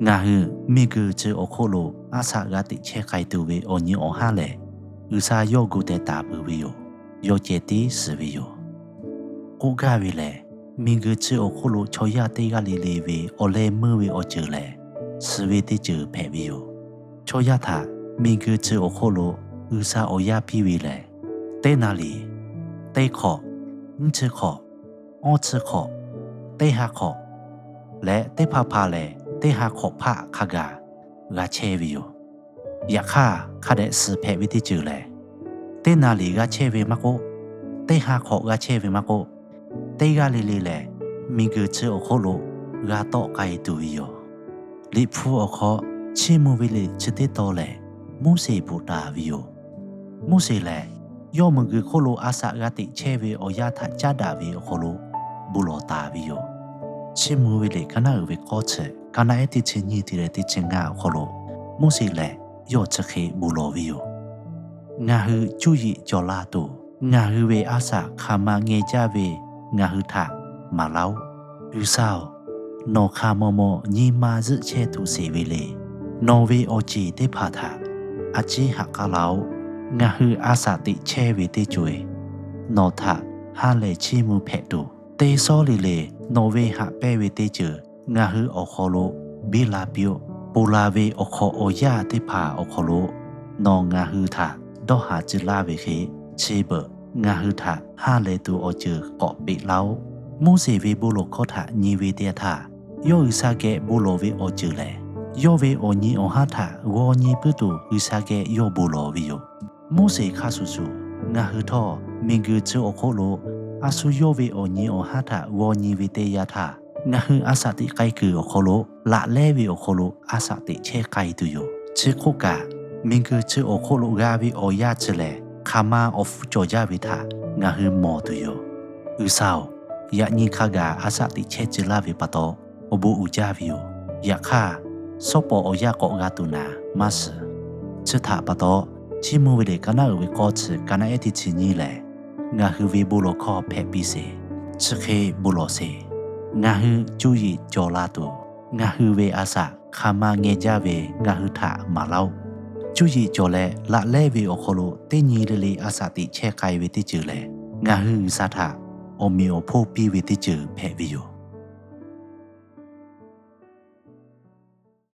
Ngaˬ hui miˬguiˬ chi awˬ hk'oˆ lo a shaꞈ g'a teꞈ chehˇ k'ai tuˬ ve awˬ nyi awˬ haˉ lehˬ, G'uiˬsha yawˇ gu teh taˍ peuˬ ve yoˬ. Yawˇ ceh tiˉ suhˍ ve yoˬ. K'oˆ gaˇ ve lehˬ, miˬguiˬ chi awˬ hk'oˆ lo chaw yaˇ teˇ g'aˇ le le ve awˬ leh meuˇ ve awˬ ceuˬ lehˬ, suhˍ ve teˇ ceuˬ hpehꞈ ve yoˬ. Chaw yaˇ htaꞈ miˬguiˬ chi awˬ hk'oˆ lo G'uiˬsha awˬ yaˇ piˇ ve lehˬ, teˇ naˍ riˍ, teˇ hk'awꞈ, nyiˇ chi hk'awꞈ, awˇ chi hk'awꞈ, teˇ ha hk'awꞈ leh teˇ hpaˍ hpaˍ lehˬ teˇ ha hk'awꞈ hpaˆ hk'a gaˬ g'a chehˇ ve yoˬ. Yaꞈ hk'aˇ, hk'a dehꞈ suhˍ hpehꞈ ve teˇ ceuˬ lehˬ, teˇ naˍ riˍ g'a chehˇ ve maˇ k'oˆ, teˇ ha hk'awꞈ g'a chehˇ ve maˇ k'oˆ, teˇ g'aˇ le le lehˬ, miˬguiˬ chi awˬ hk'oˆ lo g'a tawˆ k'ai tuˬ ve yoˬ. Liꞈ hpu awˬ hk'aw chiˇ mvuh ve liꞈ chi teˇ tawn lehˬ, Moˉseˍ bvuhꞈ taˍ ve yoˬ. Moˉseˍ lehˬ, yawˇ miˬguiˬ hk'oˆ lo a shaꞈ g'a teꞈ chehˇ ve awˬ yanˇ htaꞈ caˉ daꞈ ve awˬ hk'aw lo bon lawˬ taˍ ve yoˬ. Chiˇ mvuh ve liꞈ ka naˉ uiˍ ve k'awˇ chi ka naˆ ehˉ teˇ chi nyiˇ te leh teˇ chi ngaˇ awˬ hk'aw lo, Moˉseˍ lehˬ yawˇ chi hk'e bon lawˬ ve yoˬ. Ngaˬ hui cuˇ yiˍ cawˬ la tuˬ, ngaˬ hui ve a shaꞈ hk'aˬ ma ngeh jaˇ ve ngaˬ hui htaꞈ maˍ laˇ-oˆ. G'uiˬsha-oˬ, nawˬ hk'a maw maw nyi ma zuhˆ chehˇ tuˬ sheˍ ve le. Nawˬ ve awˬ ceˬ teˇ hpaˍ htaꞈ a ciˉ haꞈ k'aˉ laˇ-oˆ. Ngaˬ hui a shaꞈ teꞈ chehˇ ve teˇ co-e nawˬ htaꞈ ha lehˬ chiˇ mvuh hpehꞈ tuˬ, teˇ sawˉ le le nawˬ ve haꞈ pehnˇ ve teˇ ceuˬ ngaˬ hui awˬ hk'aw lo biˇ la piˇ-oˆ. Ponˬ laˬ ve awˬ hk'awꞈ awˬ yanˇ teˇ hpaˍ awˬ hk'aw lo nawˬ ngaˬ hui htaꞈ dawˇ haˍ ciˇ laˇ ve hk'e, chi beuꞈ ngaˬ hui htaꞈ ha lehˬ tuˬ awˬ ceuˬ k'awꞈ peꞈ laˇ-oˆ. Moˉseˍ ve bon lawˬ hkawˇ htaꞈ nyi ve teˇ yanˇ htaˇ, yawˇ G'uiˬsha geh bon lawˬ ve awˬ ceuˬ lehˬ, yawˇ ve awˬ nyi awˬ haˉ htaꞈ g'aw nyi puiˉ tuˬ G'uiˬsha geh yawˇ bon lawˬ ve yoˬ. Moˉseˍ hk'a shuˍ shuˍ, ngaˬ hui htawˇ miˬguiˬ chi awˬ hk'oˆ lo a shu yawˇ ve awˬ nyi awˬ haˉ htaꞈ g'aw nyi ve teˇ yanˇ htaˇ, ngaˬ hui a shaꞈ teꞈ k'ai kuiˬ awˬ hk'aw lo laꞈ lehˉ ve awˬ hk'aw lo a shaꞈ teꞈ chehˇ k'ai tuˬ yoˬ. Chi hk'oˆ kaꞈ, miˬguiˬ chi awˬ hk'oˆ lo g'a ve awˬ yanˇ chi lehˬ, hk'aˬ ma awˬ hpfuhˇ cawˬ jaˇ ve htaꞈ ngaˬ hui mawˬ tuˬ yoˬ. G'uiˬsha-oˬ, yaꞈ nyi hk'a gaˬ a shaꞈ teꞈ chehˇ ciˇ laˇ ve pa taw, awˬ bon uiˍ jaˇ ve yoˬ. Yaꞈ hk'aˇ, shawˉ pawˍ awˬ yanˇ k'awꞈ g'a tuˬ naˍ maˇ shiˍ. Chi htaꞈ pa taw, chiˇ mvuh ve liꞈ ka naˉ uiˍ ve k'awˇ chi ka naˆ ehˉ teˇ chi nyiˇ lehˬ, ngaˬ hui ve bon lawˬ hkawˇ hpehꞈ piˇ sheˍ. Chi hk'e bon lawˬ sheˍ. Ngaˬ hui cuˇ yiˍ cawˬ la tuˬ, ngaˬ hui ve a shaꞈ hk'aˬ ma ngeh jaˇ ve ngaˬ hui htaꞈ maˍ laˇ-oˆ. Cuˇ yiˍ cawˬ leh laꞈ lehˉ ve awˬ hk'aw lo teˇ nyi le le a shaꞈ teꞈ chehˇ k'ai ve teˇ ceuˬ lehˬ, ngaˬ hui G'uiˬsha htaꞈ awˬ meꞈ awˬ hponˇ piˇ ve teˇ ceuˬ hpehꞈ ve yoˬ.